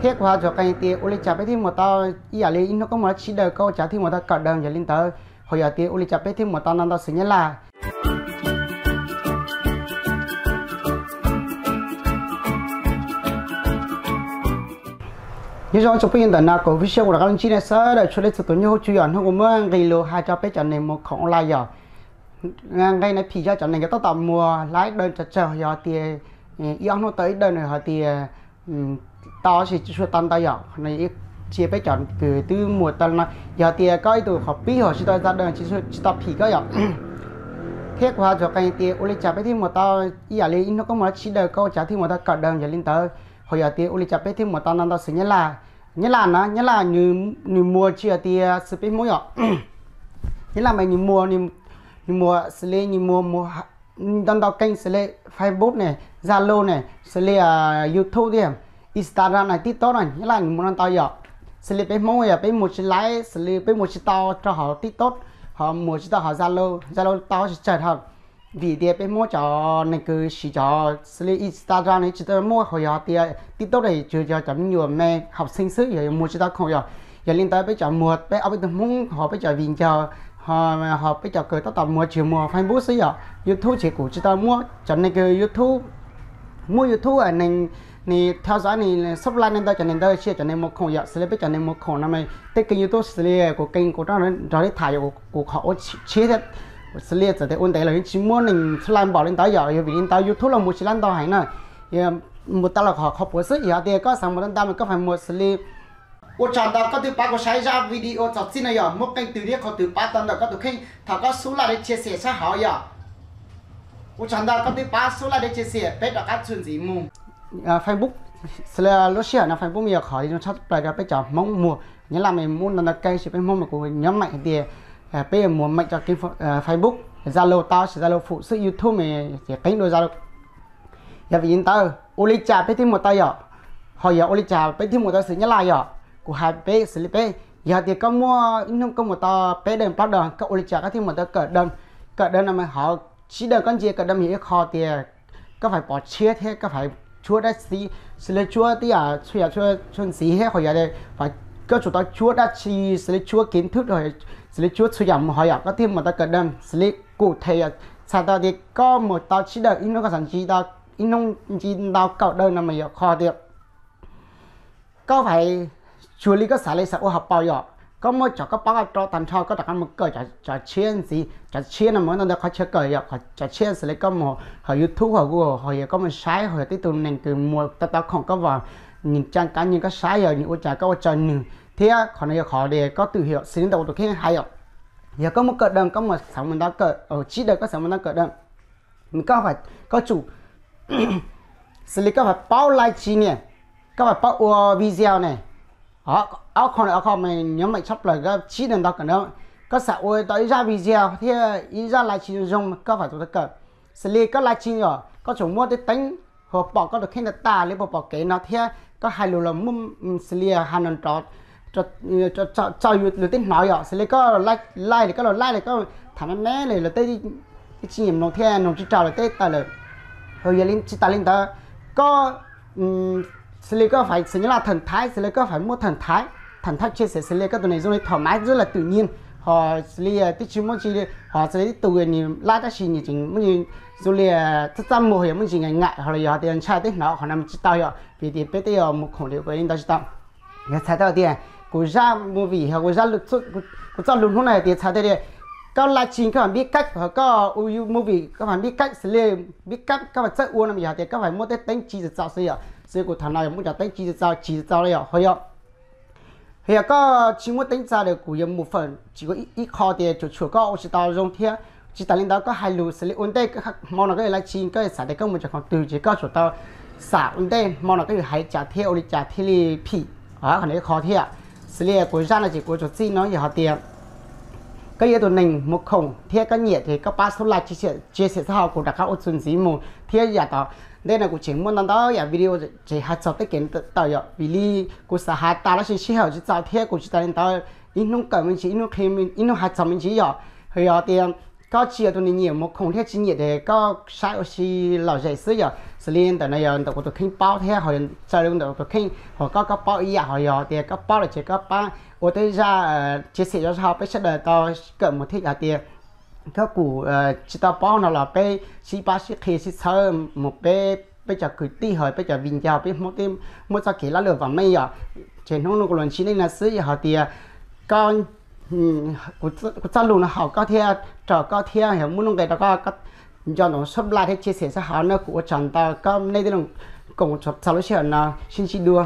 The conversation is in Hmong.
Thiab kuv hais txog qee tias ua li cas peb thiaj mus tau ib yam li ib hnub koj muaj dab tsi daws koj ua cas thiaj mus tau kawm daws yog li ntawd, ho yog tias ua li cas peb thiaj mus tau ntau ntau xwm nyab laj. Nyob zoo tsoom phooj ywg ntawm no, kuv Fwj Siab kuv rov qab los ntsib nej sawv daws txhua leej txhua tus nyob hauv tsuj yom. Hnub kuv muab nqe lus hais rau peb cov neeg mus khoom online yom. Nqe no phim yog cov neeg uas tab tom muag laib daws tsawg tsawg, yog tias ib ob hnub tau ib daws no hais tias tau sis tsis tshua tau ntau yom. Qhov no ib txhia peb cov kws twb muag tau no, yog tias koj ib tug qhov pib ho tsis tau za daws tsis tau phim koj yom. Thiab kuv hais txog qee tias ua li cas peb thiaj mus tau ib yam li ib hnub koj muaj dab tsi daws koj ua cas thiaj mus tau kawm daws yog li ntawd, ho yog tias ua li cas peb thiaj mus tau ntau ntau xwm nyab laj. Nyab laj na, nyab laj nws muag tsis yog tias xws peb Hmoob yom. Nyab laj mas nws muag, nws muag xws li nws muag ntau ntau keeb xws li Facebook ne, Zalo ne, xws li YouTube thiab, Instagram na, TikTok na, nyab laj nws muag ntau ntau yom. Xws li peb Hmoob yog peb muag tsis laib, xws li peb muag tsis tau rau hauv TikTok, ho muag tsis tau hauv Zalo, Zalo tau tsis tsawg dhau. Vim tias peb Hmoob cov neeg kws siv cov xws li Instagram ne tsis tau muaj, ho yog tias TikTok ne tsuas yog cov me nyuam me hauv xeeb xwb, yog muag tsis tau khoom yom. Yog li ntawd peb cov muag peb ob peb tug Hmoob ho peb cov viv ncaus, ho peb cov kws tab tom muag tsuas muag Facebook xwb yom. YouTube ces kuv tsis tau muab cov neeg kws YouTube, muaj YouTube neeg, nws thov zov nws subscribe nej ntawd, cov neeg ntawd tsis yog cov neeg muag khoom yom. Xws li peb cov neeg muag khoom no mas tej keeb YouTube xws li kuv keeb kuv nrog nej tham yom, kuv qhov ua tshiab thiab. Xws li txawm tias ua ntev los yeej tsis muaj neeg subscribe npaum li ntawd yom. Yog vim li ntawd YouTube los muag tsis lab ntau heev na, muag tau los qhov qhov puav xwb. Yog tias koj xav muag tau ntau mas koj feem muag xws li Ua tsaug ntau koj twb pab kuv saib zaj video txog txij no yom, muaj qee twg thiab qhov twg pab tau ntawm koj tus kheej thov koj xub like thiab chia sẻ sab hauv yom. Ua tsaug ntau koj twb pab xub like thiab chia sẻ, peb rov qab txuas ntxiv mus. Facebook, xws li lub sij hawm no Facebook mas yog qhov zoo tshaj plaws rau peb cov Hmoob muag. Nyab Laj mas muaj ntau ntau keeb, tab sis peb Hmoob mas kuv nyob meem hais tias peb yuav muag meem cov keeb Facebook, Zalo tau tab sis Zalo fum xwb, YouTube mas ces qeeb dua Zalo. Yog vim li ntawd ua li cas peb thiaj muag tau yom, ho yog ua li cas peb thiaj muag tau xwm Nyab Laj yom? Kuv hais peb xws li peb, yog tias koj muaj ib hnub koj muag tau peb daws plaub daws, koj ua li cas koj thiaj muag tau kawm daws? Kawm daws no mas hov tsib daws koj ntsia kawm daws mas yog ib qho tias koj feem pov tshiab thiab koj feem tshuab dab tsi, xws li tshuab tib yam txhua yam txhua ntxiv thiab, ho yog koj tsum tau tshuab dab tsi, xws li tshuab kev nthwb, xws li tshuab txhua yam mus hov yom koj thiaj muag tau kawm daws. Xws li kuv them yom, txhais tau tias koj muag tau tsib daws ib hnub koj xav ib hnub ntsib ntau kawm daws no mas yog qhov tias koj feem tsuas li koj xav li xav ua hauv paus yom, koj muab cov koj paub koj rov tag nrho koj rov qab mus kawm cov tshiab ntxiv. Cov tshiab no mas ntau ntau qhov chaw kawm yom, cov tshiab xws li koj mus hauv YouTube hauv Google ho yog koj mus saib ho yog tej tus neeg kws muag tau tau khoom koj vam nws caj kab nyiag koj saib yog nws ua cas koj ua tsaug nws. Thiab qhov no yog qhov tias koj twm yom, xws li ntawm kuv tus kheej hais yom, yog koj muaj kawm daws koj muag xav mus ntau kawm, tsib daws koj xav mus ntau kawm daws, koj tsum xws li koj feem paub live stream ne, koj feem paub ua video ne, ob qho no ob qho mas nyob meem tshaj plaws koj tsib daws ntau kawm daws. Koj xav ua tau ib zaj video thiab ib zaj live stream zoo koj feem tsum tau kawm. Xws li koj live stream yom koj tsum muab tej teeb ho pom koj tus kheej tag tag li puas pom kev no thiab koj hais lus los muaj xws li hais no rov txaus luag tej hnov yom, xws li koj live li koj los live li koj tham me me li luag tej tsis nyiam mloog thiab mloog tsis raug luag tej tawm lawm. Ho yog li tsis tas li ntawd, koj xws li koj feem xws Nyab Laj thawm thaiv, xws li koj feem muaj thawm thaiv, thawm thaiv chia sẻ xws li koj tus neeg zoo li thoải mái rất là tự nhiên, ho xws li twb tsis muaj tsi, ho xws li tib tug nws live tab sis nws tseem muaj zoo li txaj txaj muag yog muaj ntsis ngại ngại ho los yog tias ntshai tej hnov, qhov no tsis tau yom, vim tias peb twb yog mus khoom li ua li ntawd tsis tau. Yog txhais tau tias kuv zaj movie ho kuv zaj, kuv txoj lus hnub no hais tias txhais tau tias koj live stream koj feem biết cách ho koj ua movie koj feem biết cách, xws li biết cách koj feem txawj ua no yog tias koj feem muaj tej teeb tsis txawm txaus xwb yom, xws li kuv thaum no yog muaj cov teeb tsis txawm txaus, tsis txawm txaus li yom, ho yog ho yog koj tsis muaj teeb txaus li kuv yuav mus feem tsis ua ib qho tias tsuam tshuam koj ua tsis tau zoo thiab. Tsis tas li ntawd koj hais lus xws li ua ntej hmo no koj yuav live stream koj yuav xav tias koj mus cov khoom twg ces koj tsum tau xam ua ntej hmo no koj yuav hais cas thiab ua li cas thiaj li phim. Qhov no ib qho thiab. Xws li kuv zaj no ces kuv tsuas txij no yog hais tias koj yog tus neeg muag khoom thiab koj nyiam ces koj pab xub like chia sẻ xwb ho kuv rov qab ua txuas ntxiv mus thiab yam tom ntej no kuv tseem muaj ntau ntau yam video tseem hais txog tej kev tawm yom, vim li kuv xav hais tas tab sis sij hawm tsis txaus thiab kuv tsis tas li ntawd ib hnub kawm me ntsis ib hnub qhia, ib hnub hais txog me ntsis yom. Ho yog tias koj tsis yog tus nws nyiam mus khoom thiab tsis nyiam ces koj saib ua si lom zem xwb yom. Xws li ntawm no yog ntawm kuv tus kheej paub thiab ho txawm ntawm kuv tus kheej ho koj, koj paub ib yam, ho yog tias koj paub lawm ces koj pab ua tej zaj chia sẻ zog ho peb sawv daws tau kawm mus thiab. Yog tias koj kuj tsis tau paub no los peb sib pab sib qhia sib txhawb mus, peb, peb cov kwv tij ho peb cov viv ncaus peb Hmoob muaj txoj kev lag luam vam meej yom. Ces hnub no kuv los ntsib nej no xwb, yog hais tias koj, kuv txoj lus no haum koj thiab raug koj thiab yog muaj nuj nqis rau koj, nco ntsoov subscribe thiab chia sẻ xwb hov no. Kuv ua tsaug ntau koj nej tij loo koom txog lub sij hawm no, sib ntsib dua.